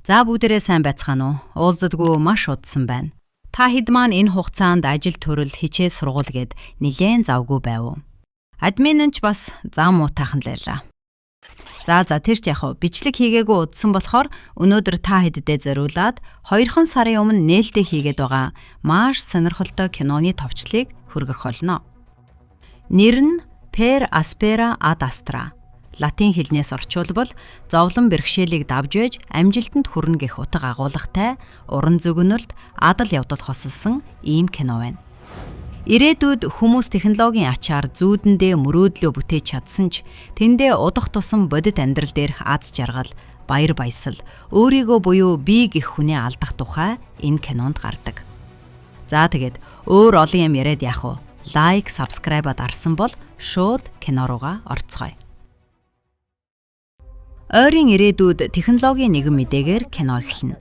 За бүгдээрээ сайн байцгаана уу? Уулзадгүй маш удсан байна. Та хэд маань энэ хугацаанд ажил төрөл хичээл сургууль гээд нилээн завгүй байв уу? Админ нь ч бас зам муутайхан л байлаа. За тэр ч яг уу бичлэг хийгээгүй удсан болохоор өнөөдөр та хэддээ зориулаад 2 сарын өмнө нээлттэй хийгээд байгаа маш сонирхолтой киноны товчлыг хүргэх болно. Нэр нь Per Aspera ad Astra. Латин хэлнээс орчуулбал зовлон бэрхшээлийг давж байж амжилтанд хүрнэ гэх утга агуулгатай уран зөгнөлт, адал явдал хосолсон ийм кино байна. Ирээдүйд хүмүүс технологийн ачаар зүүдэндээ мөрөөдлөө бүтээж чадсан ч тэндээ удах тусам бодит амьдрал дээрх аз жаргал, баяр баясал, өөрийгөө буюу бие гэх хүнээ алдах тухай энэ кинонд гардаг. За тэгээд өөр олон юм яриад яах вэ? Лайк, subscribe-а дарсан бол шууд кино руугаа орцгоё. Ойрын ирээдүйд технологийн нэгэн мэдээгээр кино эхэлнэ.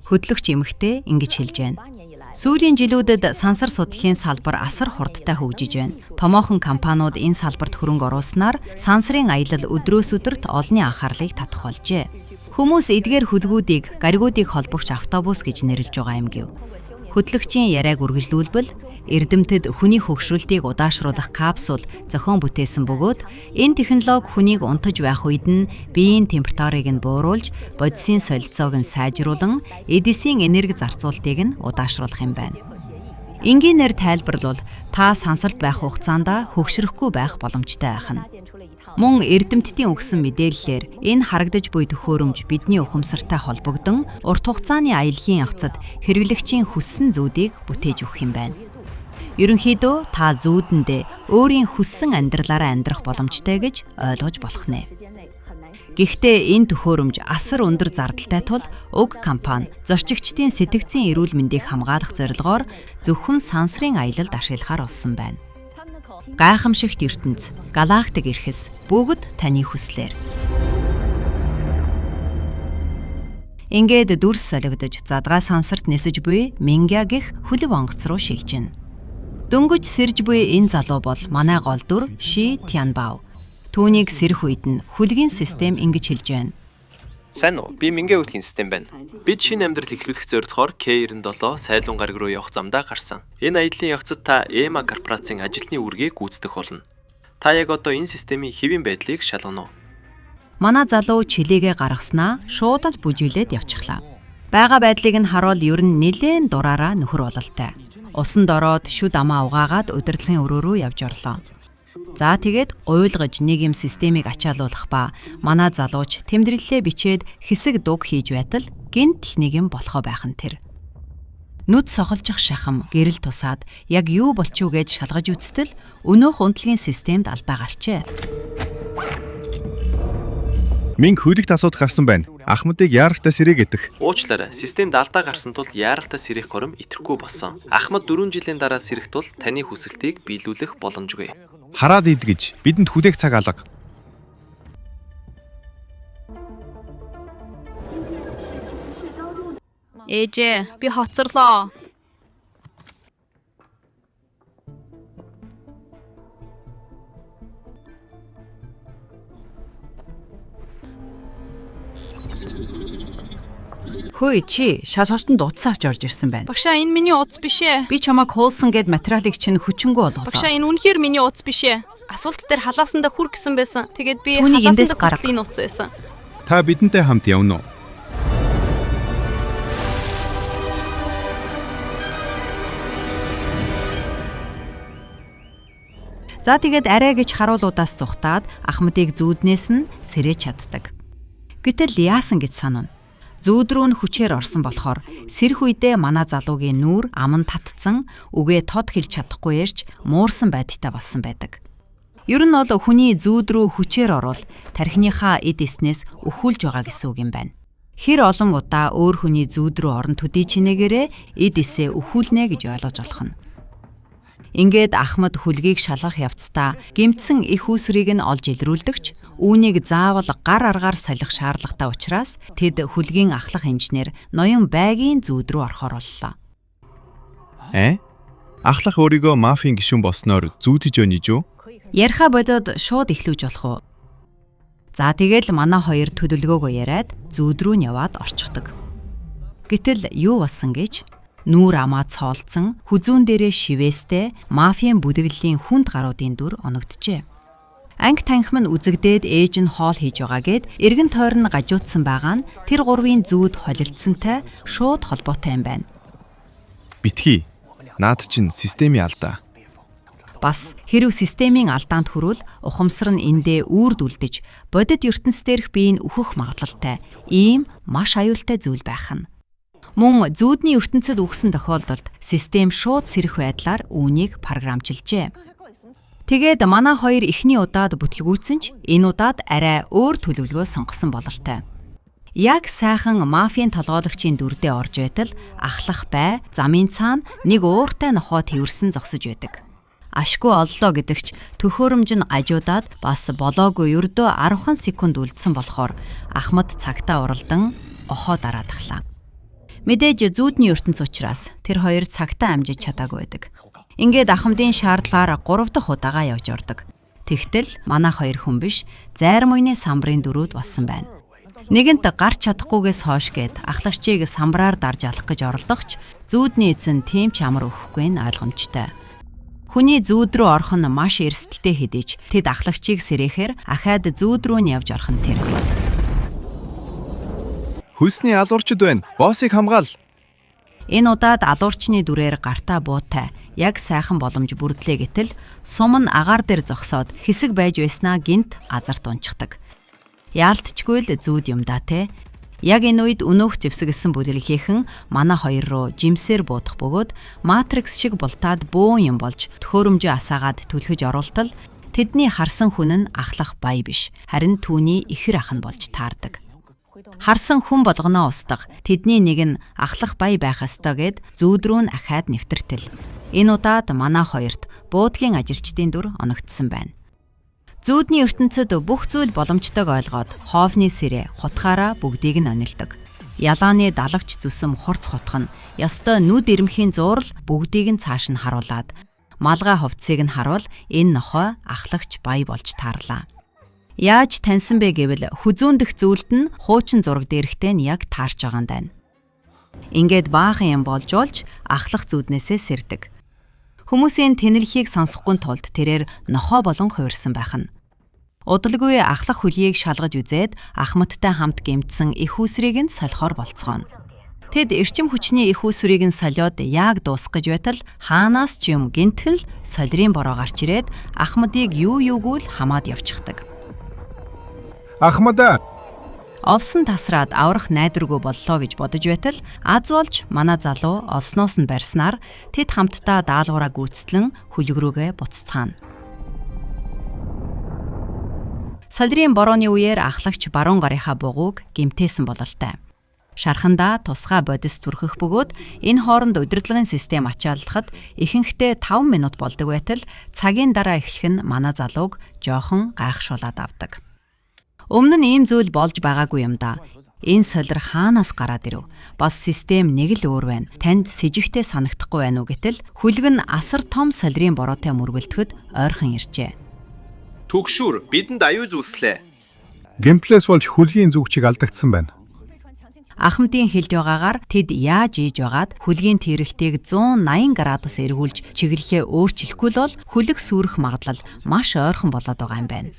Хөдлөгч эмэгтэй ингэж хэлж байна. Сүүлийн жилүүдэд сансар судлалын салбар асар хурдтай хөгжиж байна. Томоохон компаниуд энэ салбарт хөрөнгө оруулснаар сансрын аялал өдрөөс өдөрт олонний анхаарлыг татах болжээ. Хүмүүс эдгээр хөлгүүдийг гаригуудыг холбогч автобус гэж нэрлэж байгаа юм гэв. Хөдлөгчийн яриаг үргэлжлүүлбэл эрдэмтэд хүний хөгшрөлтийг удаашруулах капсул зохион бүтээсэн бөгөөд энэ технологи хүнийг унтаж байх үед нь биеийн температурыг нь бууруулж, бодисын солилцоог нь сайжруулан эд эсийн энерги зарцуултыг нь удаашруулах юм байна. Энгийнээр тайлбарлавал та сансарт байх хугацаанд хөгшөрөхгүй байх боломжтой байх нь. Мөн эрдэмтдийн өгсөн мэдээллээр энэ харагдаж буй төхөөрөмж бидний ухамсартай холбогдон урт хугацааны аяллаа явцад хэрэглэгчийн хүссэн зүүдийг бүтээж өгөх юм байна. Ерөнхийдөө та зүүдэндээ өөрийн хүссэн амьдралаараа амьдрах боломжтой гэж ойлгож болох нэ. Гэхдээ энэ төхөөрөмж асар өндөр зардалтай тул уг компани зорчигчдын сэтгцийн эрүүл мэндийг хамгаалах зорилгоор зөвхөн сансрын аялалд ашиглахаар болсон байна. Гайхамшигт ертөнц, галактик эрхэс бүгд таны хүслээр. Ингээд дүрс солигдож задгай сансарт нисэж буй Мингя гэх хөлөв онгоц руу шигжинэ. Дөнгөж сэрж буй энэ залуу бол манай гол дүр Ши Тянбао. Түүнийг сэрэх үед нь хөлгийн систем ингэж хэлж байна. Сайн уу? Би Мингэ хөлгийн систем байна. Бид шинэ амьдрал эхлүүлэх зорилгоор К97 сайлун гариг руу явах замдаа гарсан. Энэ аяллаа явцад та EMA корпорацийн ажилтны үүргийг гүйцэтгэх болно. Та яг одоо энэ системийн хэвийн байдлыг шалгана уу? Манай залуу чилээгээ гаргаснаа шууд л бүжиглээд явчихлаа. Байгаа байдлыг нь харуул ер нь нилээн дураараа нөхөр бололтой. Усанд ороод шүд амаа угаагаад удирдлагын өрөө рүү явж орлоо. За тэгээд уйлгаж нэг юм системийг ачаалуулах ба манай залууч тэмдэглэлээ бичээд хэсэг дуг хийж байтал гинт нэг юм болохоо байх нь тэр. Нүд сохолжих шахам гэрэл тусаад яг юу болчихв гэж шалгаж үзтэл өнөөх унтлагын системд албаа гарчээ. Минг хөлөгт асуудал гарсан байна. Ахмадыг яаралтай сэрээ гэдэг. Уучлаарай, системд алдаа гарсан тул яаралтай сэрэх кором итгэхгүй болсон. Ахмад 4 жилийн дараа сэрэх тул таны хүсэлтийг биелүүлэх боломжгүй. Хараад ид гэж бидэнд хүлээх цаг алга. Ээжээ, би хоцорлоо. Хөөе чи шал хортонд утас авч орж ирсэн байна. Багшаа, энэ миний утас биш ээ. Би чамайг хуулсан гэд материалыг чинь хүчингү болголоо. Багшаа, энэ үнэхээр миний утас биш ээ. Асуулт дээр халаасандаа хүр гэсэн байсан. Тэгээд би Түүнийг эндээс халаасандаа гарга. хүртэл энэ утас байсан. Та бидэнтэй хамт явна уу? За тэгээд арай гэж харуулуудаас зүхтаад Ахмадыг зүүднээс нь сэрэж чаддаг. Гэтэл яасан гэж санана. Зүүд рүү нь хүчээр орсон болохоор сэрэх үедээ манай залуугийн нүүр ам нь татцсан, үгээ тод хэлж чадахгүй ярьж муурсан байдалтай болсон байдаг. Ер нь бол хүний зүүд рүү хүчээр орвол тархиныхаа эд эснээс өхүүлж байгаа гэсэн үг юм байна. Хэр олон удаа өөр хүний зүүд рүү орон төдий чинээгээрээ эд эсээ өхүүлнэ гэж ойлгож болох нь. Ингээд Ахмад хөлгийг шалгах явцдаа гэмтсэн их үүсрийг нь олж илрүүлдэгч үүнийг заавал гар аргаар салих шаардлагатай учраас тэд хөлгийн ахлах инженер ноён байгийн зүүд рүү орохоор боллоо. Э? Ахлах өөрийгөө мафийн гишүүн болсноор зүүдэж өниж үү? Яриха бодоод шууд эхлүүлж болох уу? За тэгэл манай хоёр төлөвлөгөөгөө яриад зүүд рүү нь яваад орчихдог. Гэтэл юу болсон гэж нүүр амаа цоолцсон хүзүүн дээрээ шивээстэй мафийн бүдэглэлийн хүнд гаруудын дүр оногджээ. Анги танхим нь үзэгдээд ээж нь хоол хийж байгаа гэд эргэн тойрон гажуудсан байгаа нь тэр гурвын зүүд холилдсонтой шууд холбоотой юм байна. Битгий. Наад чинь системийн алдаа. Бас хэрв системийн алдаанд хүрвэл ухамсар нь эндээ үүрд үлдэж бодит ертөнц дээрх бие нь үхэх магадлалтай ийм маш аюултай зүйл байх нь. Мөн зүүдний ертөнцид үхсэн тохиолдолд систем шууд сэрэх байдлаар үүнийг програмчилжээ. Тэгээд манай хоёр эхний удаад бүтлгүүцсэн ч энэ удаад арай өөр төлөвлөгөө сонгосон бололтой. Яг сайхан мафийн толгойлогчийн дүрдээ орж байтал ахлах бай замын цаана нэг ууртай нохой тэвэрсэн зогсож байдаг. Ашгүй оллоо гэдэгч төхөөрөмж нь гажуудаад бас болоогүй ердөө 10 секунд үлдсэн болохоор Ахмад цагтаа уралдан охоо дараадахлаа. Мэдээж зүүдний ертөнц учраас тэр хоёр цагтаа амжиж чадаагүй байдаг. Ингээд Ахмадын шаардлагаар 3 дахь удаага явж ордог. Тэгтэл манай хоёр хүн биш зайр муйны самбарын дөрүүд болсон байна. Нэгэнт гарч чадахгүйгээс хойш гээд ахлагчийг самбараар дарж алах гэж оролдохч зүүдний эзэн тийм ч амар өгөхгүй нь ойлгомжтой. Хүний зүүд рүү орох нь маш эрсдэлтэй хэдий ч тэд ахлагчийг сэрэхээр ахаад зүүд рүү нь явж орох нь тэр. Хөлсний алуурчид байна. Боссыг хамгаал. Энэ удаад алуурчны дүрээр гартаа буутай яг сайхан боломж бүрдлээ гэтэл сум нь агаар дээр зогсоод хэсэг байж байснаа гинт азарт унчихдаг. Яалтчгүй л зүүд юм да те. Яг энэ үед өнөөх зэвсэглэсэн бүлэглэхийнхэн манай хоёр руу жимсээр буудах бөгөөд Матрикс шиг бултаад бөөн юм болж төхөөрөмжөө асаагаад түлхэж оруултал тэдний харсан хүн нь ахлах бай биш харин түүний ихэр ах нь болж таардаг. Харсан хүн болгоноо устгах тэдний нэг нь ахлах бай байх ёстой гэд зүүд рүү нь ахаад нэвтэртэл. Энэ удаад манай хоёрт буудлын ажилчдын дүр оногдсон байна. Зүүдний ертөнцид бүх зүйл боломжтойг ойлгоод хоовны сэрэ хутгаараа бүгдийг нь онилдог. Ялааны далавч зүсэм хурц хутга нь ёстой нүд ирмхийн зуурал бүгдийг нь цааш нь харуулад малгай хувцсыг нь харуул энэ нохой ахлагч бай болж таарлаа. Яаж таньсан бэ гэвэл хүзүүн дэх зүйлд нь хуучин зураг дээрэхтэй нь яг таарч байгаа юм байна. Ингээд баахан юм болж болж ахлах зүүднээсээ сэрдэг. Хүмүүсийн тэнэлхийг сонсохгүй тулд тэрээр нохой болон хувирсан байх нь. Удалгүй ахлах хүлгийг шалгаж үзээд Ахмадтай хамт гэмтсэн эх үүсрийг нь солихоор болцгооно. Тэд эрчим хүчний эх үүсвэрийг нь солиод яг дуусгах гэж байтал хаанаас ч юм гинтгэл солирын бороо гарч ирээд Ахмадыг юу юугүй л хамаад явчихдаг. Ахмадаа. Овсон тасраад аврах найдваргүй боллоо гэж бодож байтал аз болж манай залуу олсноос нь барьснаар тэд хамтдаа даалгавраа гүйцэтгэн хүлэг рүүгээ буцацгаана. Солирын борооны үеэр ахлагч баруун гарынхаа бугууг гэмтээсэн бололтой. Шархандаа тусгай бодис түрхэх бөгөөд энэ хооронд удирдлагын систем ачааллахад ихэнхдээ 5 минут болдог байтал цагийн дараа эхлэх нь манай залууг жоохон гайхшуулад авдаг. Өмнө нь ийм зүйл болж байгаагүй юм да. Энэ солир хаанаас гараад ирэв? Бас систем нэг л өөр байна. Танд сэжигтэй санагдахгүй байна уу гэтэл хүлэг нь асар том солирын бороотой мөргөлдөхөд ойрхон иржээ. Түгшүүр бидэнд аюул үүслээ. Гэмтлээс болж хүлгийн зүгчиг алдагдсан байна. Ахмадын хэлж байгаагаар тэд яаж ийж байгаад хүлгийн тэрэгтийг 180 градус эргүүлж чиглэлээ өөрчлөхгүй л бол хүлэг сүрэх магадлал маш ойрхон болоод байгаа юм байна.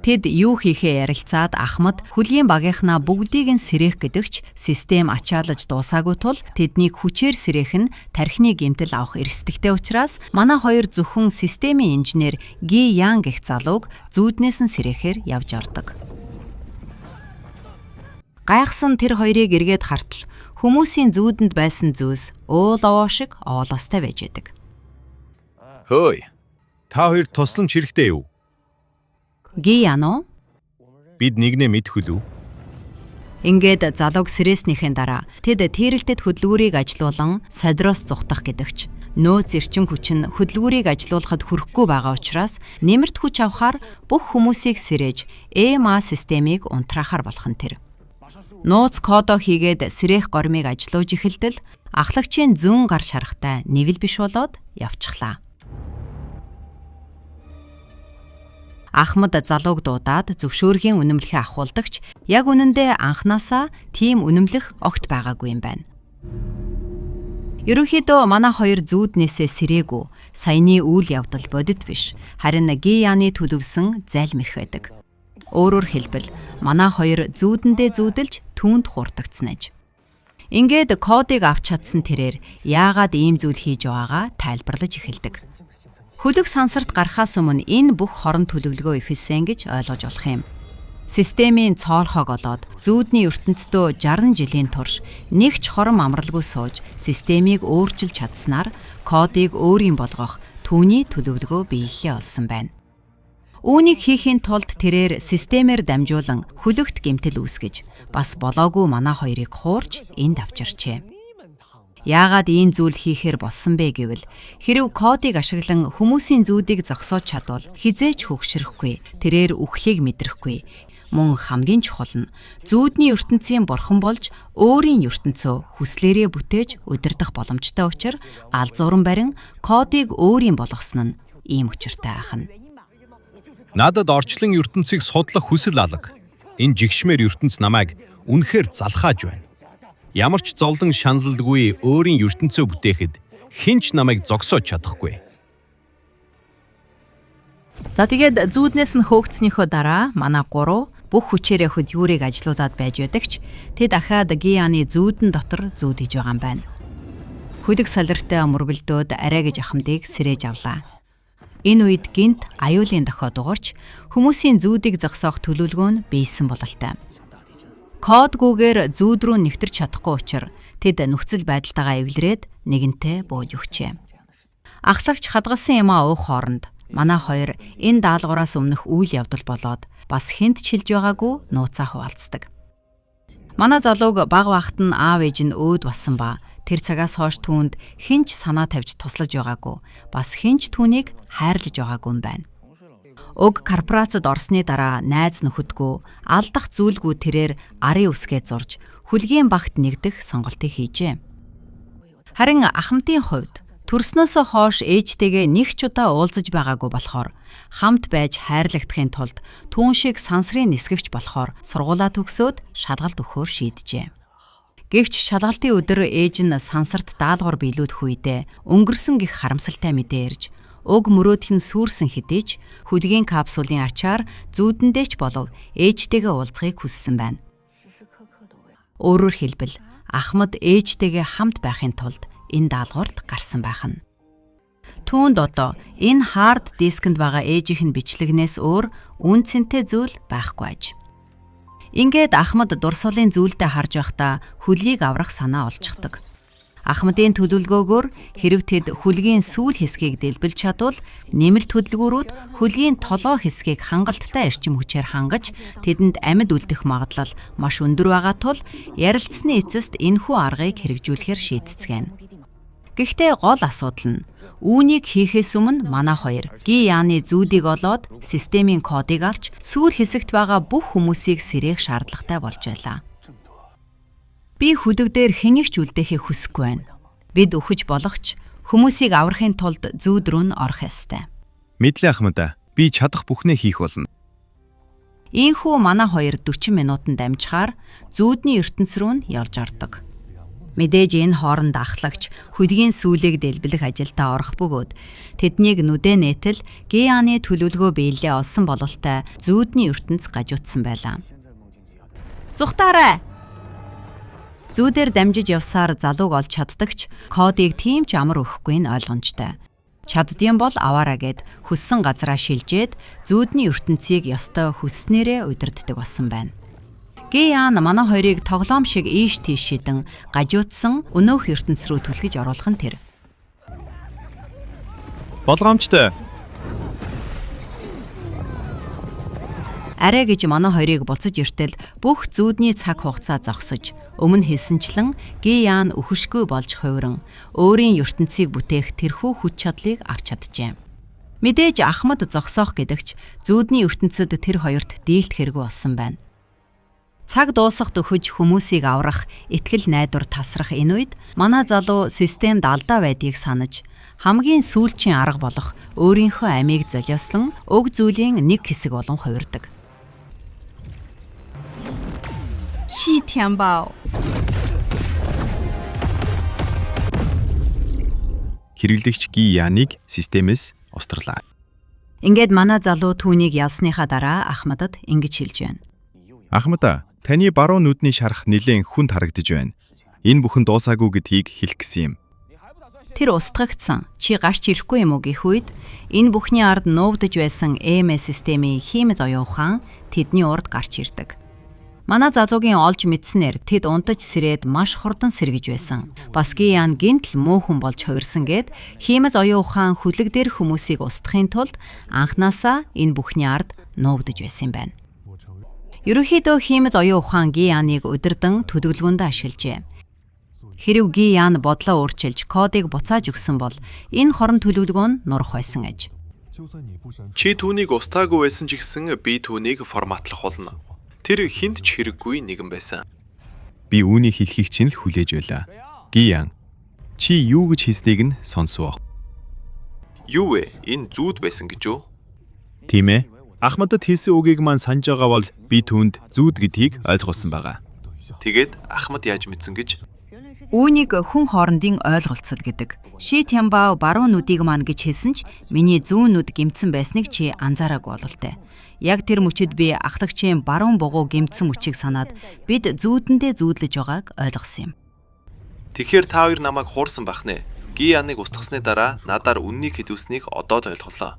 Тэд юу хийхээ ярилцаад Ахмад хүлгийн багийнхнаа бүгдийг нь сэрэх гэдэгч систем ачаалаж дуусаагүй тул тэднийг хүчээр сэрэх нь тархины гэмтэл авах эрсдэлтэй учраас манай хоёр зөвхөн системийн инженер Ги Ян гэх залууг зүүднээс нь сэрэхээр явж ордог. Гайхсан тэр хоёрыг эргээд хартал хүмүүсийн зүүдэнд байсан зүйлс уул овоо шиг овоолоостой байж байдаг. Хөөе. Та хоёр тусламж хэрэгтэй юу? Ги Ян уу? Бид нэгнээ мэдэх үлээ. Ингээд залууг сэрээснийхэн дараа тэд тэрэлтэд хөдөлгүүрийг ажилуулан солироос зугтах гэдэгч. Нөөц эрчим хүч нь хөдөлгүүрийг ажилуулахад хүрэхгүй байгаа учраас нэмэрт хүч авахар бүх хүмүүсийг сэрээж ЭМА системийг унтраахар болох нь тэр. Нууц кодоо хийгээд сэрэх гормыг ажилуулж эхэлтэл ахлагчийн зүүн гар шарахтай нэвэл биш болоод явчихлаа. Ахмад залууг дуудаад зөвшөөрхийн үнэмлэхээ авахулдагч яг үнэндээ анханасаа тийм үнэмлэх огт байгаагүй юм байна. Ерөнхийдөө манай хоёр зүүднээсээ сэрээгүй, саяны үйл явдал бодит биш, харин Гияны төлөвсөн залмирх байдаг. Өөрөөр хэлбэл манай хоёр зүүдэндээ зүүдэлж түүнд хуурдагдсан аж. Ингээд кодыг авч чадсан тэрээр яагаад ийм зүйл хийж байгаагаа тайлбарлаж эхэлдэг. Хөлөг сансарт гарахаас өмнө энэ бүх хорон төлөвлөгөө эхэлсэн гэж ойлгож болох юм. Системийн цоолхойг олоод зүүдний ертөнцийн 60 жилийн турш нэг ч хором амралгүй сууж системийг өөрчилж чадсанаар кодыг өөрийн болгох түүний төлөвлөгөө биелэлээ олсон байна. Үүнийг хийхийн тулд тэрээр системээр дамжуулан хөлөгт гэмтэл үүсгэж бас болоогүй манай хоёрыг хуурж энд авчирчээ. Яагаад ийм зүйл хийхээр болсон бэ гэвэл хэрэв кодыг ашиглан хүмүүсийн зүүдийг зогсоож чадвал хэзээ ч хөгшөрөхгүй, тэрээр үхлийг мэдрэхгүй. Мөн хамгийн чухал нь зүүдний ертөнцийн бурхан болж өөрийн ертөнцөө хүслээрээ бүтээж удирдах боломжтой учир алзууран барин кодыг өөрийн болгосон нь ийм учиртай ахна. Надад орчлон ертөнцийг судлах хүсэл алга. Энэ жигшмээр ертөнц намайг үнэхээр залхааж байна. Ямар ч зовлон шаналлгүй өөрийн ертөнцөө бүтээхэд хэн ч намайг зогсоож чадахгүй. За тэгээд зүүднээс нь хөөгдснийхөө дараа манай гурав бүх хүчээрээ хөд юурыг ажилуулад байж байдагч тэ дахиад Гияны зүүдэн дотор зүүдэж байгаа юм байна. Хөдөг салиртай мөргөлдөөд арай гэж ахмадыг сэрээж авлаа. Энэ үед гинт аюулын дохио дугарч хүмүүсийн зүүдийг зогсоох төлөвлөгөө нь бийсэн бололтой. Кодгүйгээр зүүд рүү нэвтэрч чадахгүй учраа тэд нөхцөл байдалтайгаа эвлэрээд нэгэнтээ бууж өгчээ. Ахлагч хадгалсан юмаа уух хооронд манай хоёр энэ даалгавраас өмнөх үйл явдал болоод бас хүнд ч хэлж байгаагүй нууцаа хуваалцдаг. Манай залууг баг багт нь аав ээж нь өөд болсон ба тэр цагаас хойш түүнд хэн ч санаа тавьж туслаж байгаагүй бас хэн ч түүнийг хайрлаж байгаагүй юм байна. Уг корпорацид орсны дараа найз нөхөдгүй алдах зүйлгүй тэрээр арын үсгээ зурж хүлгийн багт нэгдэх сонголтыг хийжээ. Харин Ахмадын хувьд төрснөөсөө хойш ээжтэйгээ нэг ч удаа уулзаж байгаагүй болохоор хамт байж хайрлагдахын тулд түүн шиг сансрын нисгэгч болохоор сургуулаа төгсөөд шалгалт өгөхөөр шийджээ. Гэвч шалгалтын өдөр ээж нь сансарт даалгавар биелүүлэх үедээ өнгөрсөн гих харамсалтай мэдээ ирж уг мөрөөдөл нь сүрсэн хэдий ч хүлгийн капсулын ачаар зүүдэндээ ч болов ээжтэйгээ уулзахыг хүссэн байна. Өөрөөр хэлбэл Ахмад ээжтэйгээ хамт байхын тулд энэ даалгаварт гарсан байх нь. Түүнд одоо энэ хард дискэнд байгаа ээжийнх нь бичлэгнээс өөр үн цэнтэй зүйл байхгүй аж. Ингээд Ахмад дурсгалын зүйлдээ харж байхдаа хүлгийг аврах санаа олчихдог. Ахмадын төлөвлөгөөгөөр хэрв тэд хүлгийн сүүл хэсгийг дэлбэлж чадвал нэмэлт хөдөлгүүрүүд хүлгийн толгой хэсгийг хангалттай эрчим хүчээр хангаж тэдэнд амьд үлдэх магадлал маш өндөр байгаа тул ярилцсаны эцэст энэхүү аргыг хэрэгжүүлэхээр шийдцгээнэ. Гэхдээ гол асуудал нь үүнийг хийхээс өмнө манай хоёр Гияны зүүдийг олоод системийн кодыг авч сүүл хэсэгт байгаа бүх хүмүүсийг сэрээх шаардлагатай болж байлаа. Би хөлөг дээр хэнийг ч үлдээхийг хүсэхгүй байна. Бид үхэж болох ч хүмүүсийг аврахын тулд зүүд рүү нь орох ёстой. Мэдлээ Ахмадаа. Би чадах бүхнээ хийх болно. Ийхүү манай хоёр 40 минутанд дамжихаар зүүдний ертөнц рүү нь явж ордог. Мэдээж энэ хооронд ахлагч хүлгийн сүүлийг дэлбэлэх ажилдаа орох бөгөөд тэднийг нүдэ нээтэл Гианы төлөвлөгөө биелэлээ олсон бололтой зүүдний ертөнц гажуудсан байлаа. Зүхтаарай! Зүүдээр дамжиж явсаар залууг олж чаддагч кодыг тийм ч амар өгөхгүй нь ойлгомжтой. Чаддсан бол аваараа гэд хүссэн газараа шилжээд зүүдний ертөнцийг ёстой хүсснээрээ удирддаг болсон байна. Гиян манай хоёрыг тоглоом шиг ийш тийш шидэн гажуудсан өнөөх ертөнц рүү түлхэж оруулах нь тэр. Болгоомжтой. Арай гэж манай хоёрыг буцаж иртэл бүх зүүдний цаг хугацаа зогсож өмнө хэлсэнчлэн Гиян үхэшгүй болж хувиран өөрийн ертөнцийг бүтээх тэрхүү хүч чадлыг авч чаджээ. Мэдээж Ахмад зогсоох гэдэгч зүүдний ертөнцид тэр хоёрт дийлт хэрэггүй болсон байна. Цаг дуусахд өхөж хүмүүсийг аврах, итгэл найдвар тасрах энэ үед манай залуу системд алдаа байдгийг санаж Хамгийн сүүлчийн арга болох өөрийнхөө амийг золиослон уг зүйлийн нэг хэсэг болон хувирдаг. Ши Тянбао. Хэрэглэгч Ги Яныг системээс устрлаа. Ингээд манай залуу түүнийг ялсныхаа дараа Ахмадад ингэж хэлж байна. Ахмада, таны баруун нүдний шарах нэлээн хүнд харагдаж байна. Энэ бүхэн дуусаагүй гэдгийг хэлэх гэсэн юм. Тэр устгагдсан. Чи гарч ирэхгүй юм уу гэх үед энэ бүхний ард нуугдаж байсан ЭМС системийн хиймэл оюун ухаан тэдний урд гарч ирдэг. Манай залуугийн олж мэдснээр тэд унтаж сэрээд маш хурдан сэргэж байсан. Бас Гиян гинтл муу хүн болж хувирсан гэд хиймэл оюун ухаан хүлэг дээр хүмүүсийг устгахын тулд анханасаа энэ бүхний ард нуугдаж байсан юм байна. Ерөнхийдөө хиймэл оюун ухаан Гияныг удирдан төлөвлөгөөндөө ашиглажээ. Хэрв Гиян бодлоо өөрчилж кодыг буцааж өгсөн бол энэ хорон төлөвлөгөө нь нурах байсан аж. Чи түүнийг устгаагүй байсан ч гэсэн би түүнийг форматлах болно. Тэр хүнд ч хэрэггүй нэгэн байсан. Би үүний хэлхийг чинь л хүлээж байлаа. Гиян, чи юу гэж хэлснийг нь сонсвоо. Юу вэ? Энэ зүүд байсан гэж үү? Тийм ээ. Ахмадад хэлсэн үгийг маань санаж байгаа бол би түүнд зүүд гэдгийг ойлгуулсан байгаа. Тэгээд Ахмад яаж мэдсэн гэж? Үүнийг хүн хоорондын ойлголцол гэдэг. Ши Тянбао баруун нүдийг маань гэж хэлсэн ч миний зүүн нүд гэмтсэн байсныг чи анзаараагүй бололтой. Яг тэр мөчид би ахлагчийн баруун бугуу гэмтсэн мөчийг санаад бид зүүдэндээ зүүдлэж байгааг ойлгосон юм. Тэгэхээр та хоёр намайг хуурсан байх нэ. Гияныг устгасны дараа надаар үннийг хэлүүлснийг одоо л ойлголоо.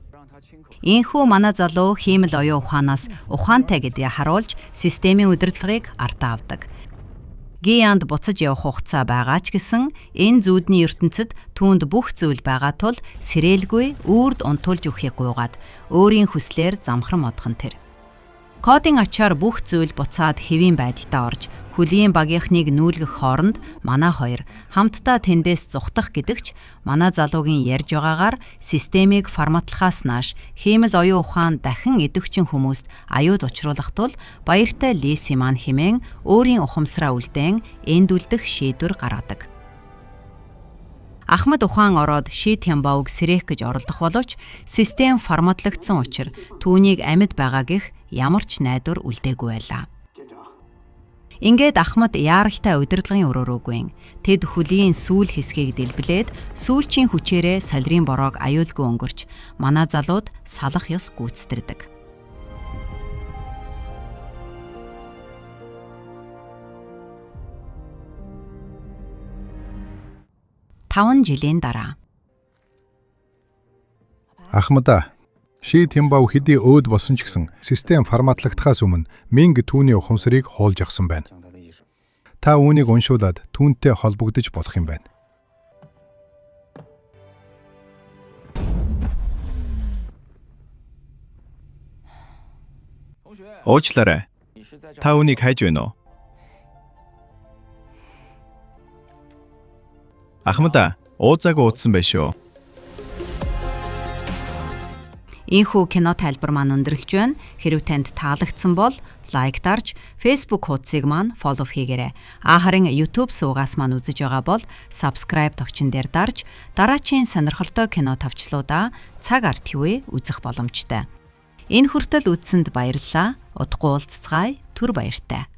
Ийхүү манай залуу хиймэл оюун ухаанаас ухаантай гэдгийг харуулж системийн удирдлагыг ардаа авдаг. Гиянд буцаж явах хугацаа байгаа ч гэсэн энэ зүүдний ертөнцид түүнд бүх зүйл байгаа тул сэрээлгүй үрд унтуулж өгөхийг гуйгаад өөрийн хүслээр замхран модхон тэр. Кодын ачаар бүх зүйл буцаад хэвийн байдалтай орж хөлийн багийнхныг нүүлгэх хооронд манай хоёр хамтдаа тэндээс зугтах гэдэгч манай залуугийн ярьж байгаагаар системийг форматлахаас нааш хиймэл оюун ухаан дахин идэвхжин хүмүүст аюул учруулах тул баяртай Лиси маань хэмээн өөрийн ухамсараа үлдээн энд үлдэх шийдвэр гаргадаг. Ахмад ухаан ороод Ши Тянбаог сэрээх гэж оролдох боловч систем форматлагдсан учир түүнийг амьд байгаа гэх ямар ч найдвар үлдээгүй байлаа. Ингээд Ахмад яаралтай удирдлагын өрөөрөөгүй. Тэд хөлийн сүүл хэсгийг дэлбэлээд сүүлчийн хүчээрээ солирын бороог аюулгүй өнгөрч манай залууд салах ёс гүйцэтэрдэг. Таван жилийн дараа Ахмада, Ши Тянбао хэдий өөд болсон ч гэсэн систем форматлагдахаас өмнө Минг түүний ухамсарыг хуулж авсан байна. Та үүнийг уншуулад түүнтэй холбогдож болох юм байна. Уучлаарай. Та үүнийг хайж байна уу? Ахмада, ууцаагүй уудсан байх шүү. Ийхүү кино тайлбар маань өндөрлөж байна. Хэрв танд таалагдсан бол лайк дарж, Facebook хуудсыг маань follow хийгээрэй. А харин YouTube суугаас маань үзэж байгаа бол subscribe товчин дээр дарж, дараачийн сонирхолтой кино товчлуудаа цаг артгүй үзэх боломжтой. Энэ хүртэл үзсэнд баярлалаа. Удахгүй уулзцгаая. Түр баяртай.